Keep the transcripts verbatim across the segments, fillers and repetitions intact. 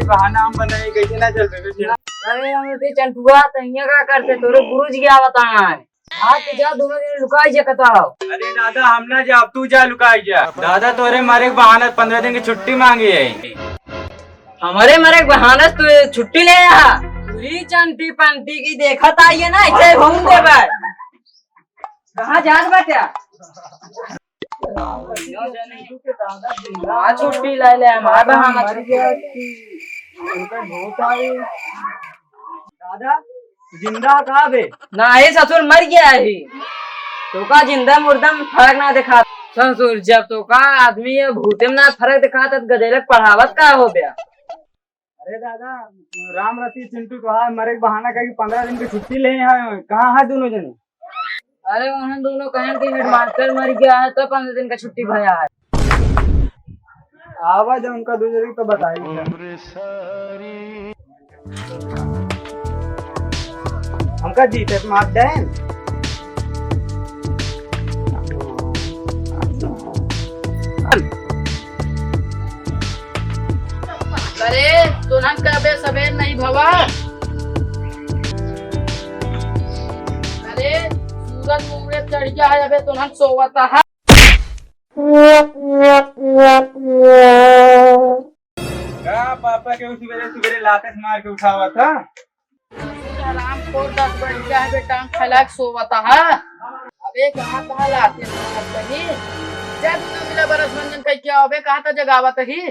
बहाना हम बनाए, कैसे ना चल रहे, कैसे ना? अरे, हम तो चंटुआ, तो हियाँ का करते? तोरे गुरुजी क्या बताना है? आज तो जा, दोनों जने लुकाई जा कताओ। अरे दादा, हम ना जाब, तू जा लुकाई जा। दादा, तोरे मरे के बहाना पन्द्रह दिन की छुट्टी मांगी है। हमरे मरे के बहाना से तू छुट्टी ले आ? तू ही चंटी पंटी की देखत आई है ना, ऐसे घूम दे बा। कहाँ जात बाटे? आज छुट्टी ले ले, हमार बहाना छुट्टी। दादा, जिंदा का बे? नाही ससुर, मर गया है। तोका जिंदा मुर्दा में फर्क ना दिखा। ससुर, जब तोका आदमी या भूते में ना फर्क दिखा, तब गदेलक पढ़ावत का हो गया? अरे दादा, राम रति चिंटू तोहार मरे के बहाना कही पन्द्रह दिन की छुट्टी ले हैं, कहाँ है दोनों जने? अरे, उन्हें दोनों कहन कि हेडमास्टर मर गया है, तो पन्द्रह दिन का छुट्टी भया है। आवा जा उनका दो जने तो बताई। हमका जीते मार देन। अरे, तोहन का अबे सबेर नहीं भवा? अरे, सूरज मुंह में चढ़ गया है, अबे तोहन सोवता है। का पापा के सुबेरे सुबेरे लाते से मार के उठावा था? ससुर हरामखोर दस बज गया है, बेटा, हम खैला के सोवत हा। अबे कहाँ कहाँ लाते मारत ही? जब न मिला बरस मंजन कह के आओ, अबे कहाँ तक जगावत ही?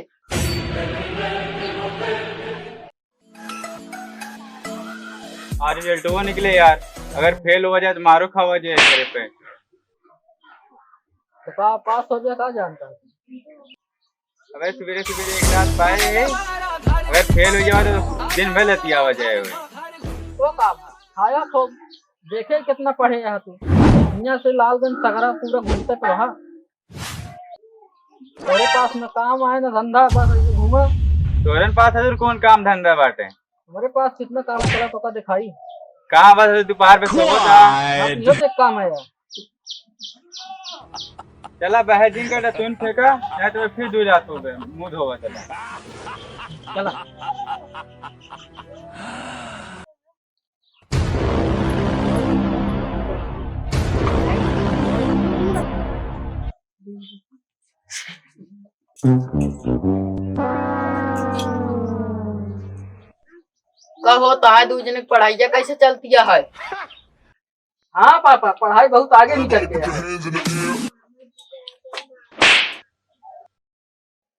आज रिजल्टवा निकले यार, अगर फेल हो जाए तो मारो खावा जाए मेरे पे। तो का पास हो जाए, का जानता है? अबे सुबेरे सुबेरे एक रात पाए है, अगर फेल हो जाओ तो दिन भर लतियावा जाए हुए। वो का बा? खाया खूब, देखे कितना पढ़े यहाँ तू। यहाँ से लालगंज सगरा पूरा घूमते तो रहा। तेरे पास न काम आए न धंधा, बस घूमा। तोरन पास हजूर कौन काम धंधा बाटे? हमारे पास कितना काम करा तो का दिखाई। कहाँ बस दोपहर पे सोवत हा? हाँ, इहो से काम है यार। चला बहर दिन का तुम फेंका, नहीं तो फिर दो जात हो गए, मुंह धोवा चला। चला। का होता है, दू जने के पढ़ाइया कैसे चलतिया है? हाँ पापा, पढ़ाई बहुत आगे निकल गया है।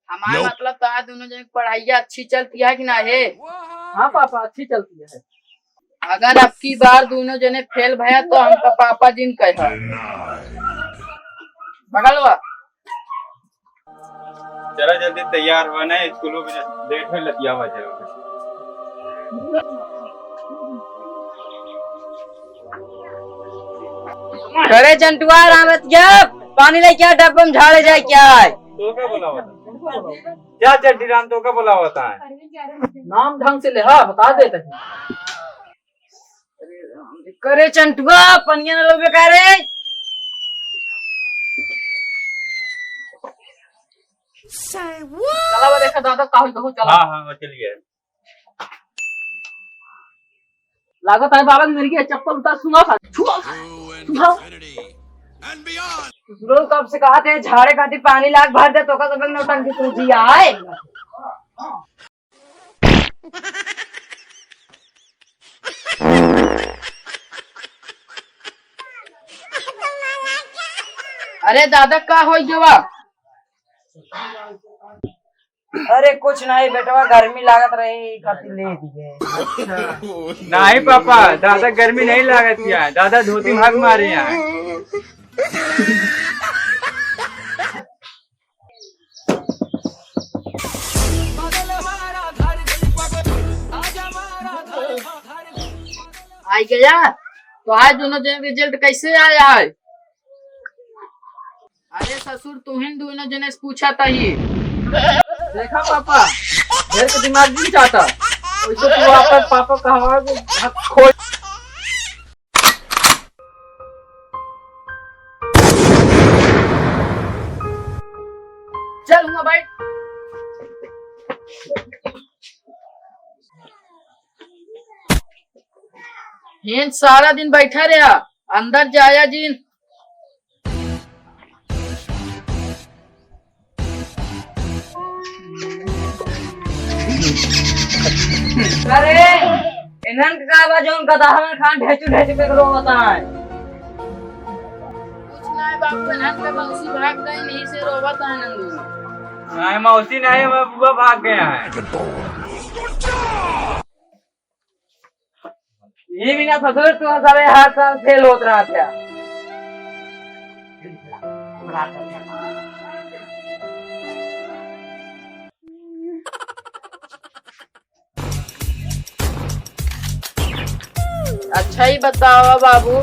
हमार मतलब तो आज दोनों जने के पढ़ाइया अच्छी चलती है कि ना है? हाँ पापा, अच्छी चलती है। अगर अब की बार दोनों जने फेल भया तो हमका पापा जिन कहे। बगलवा। चला जल्दी तैयार हुआ ना, स्कूलों में लेट में लतियावा जाए। अरे चंटुआ, रामतिया, पानी लेके आ, डब्बा में झाड़े जाए क्या है? तो का बोला हुआ था? क्या चड्डी राम, तो का बोला हुआ था? नाम ढंग से ले, हाँ, बता देते हैं। करे चंटुआ, पनिया न लोबे का रे? चला बा, देखा दादा, का होई, कहू, चला। हाँ, हाँ, चलिए। लागत है बाबा के मिर्गी है, चप्पल उतार, सुंघा खा, छुआ, सुंघा। लोग कब से कहा थे, झाड़े खातिर पानी लाग भर दे, तो का सब नौटंकी सूझी आए। अरे दादा, का होई गवा? अरे कुछ नहीं बेटवा, गर्मी लागत रही, खातिर ले दिए। नहीं पापा, दादा गर्मी नहीं लागत है, दादा धोती भाग मारे हैं। आई गया, तो आज दोनों जन रिजल्ट कैसे आया है? अरे ससुर, तुहिन दोनों जने से पूछा तही। देखा पापा, घर के दिमाग नहीं चाहता, वैसे तू आपन पापा कहवा के हाथ खोल। हेन सारा दिन बैठा रहा, अंदर जाया जिन। अरे, इन्हन का बा जौन गदहा में खान ढेचू ढेचू के रोवत है? कुछ नाहीं बाबू, इन्हन का मौसी भाग गई, यही से रोवत है नंदू। नाहीं मौसी नाहीं, बबुआ भाग गया है। ये बिना ससुर तू सबे हर साल फेल होत रहत है। अच्छा ही बतावा बाबू,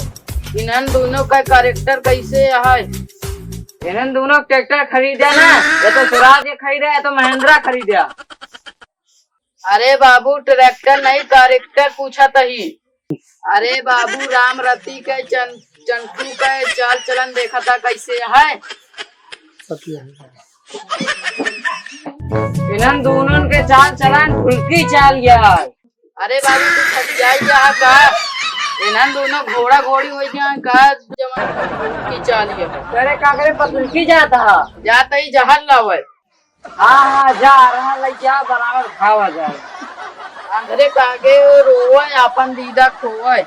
इन्हन दोनों का कैरेक्टर कैसे है? इन्हन दोनों ट्रैक्टर खरीदा ना, या तो स्वराज के खरीदा या तो महिंद्रा खरीदा। अरे बाबू, ट्रैक्टर नहीं, कैरेक्टर पूछत ही। अरे बाबू, राम रति के चन-, चंटू के चाल चलन देखा था कैसे है। इन्हन दोनों के चाल चलन फुल्की चाल गया है। अरे बाबू, तू फंस जाई गया है का? इन्हन दोनों घोड़ा घोड़ी हो गया है का? जवान फुल्की चाल गया है। अरे का करे, पतुल्की जाता है। जाता ही जहर लावे। हाँ, हाँ, जा रहा लइका, बराबर खावा जाए। अंधरे कागे रोवे, आपन दीदा खोवे।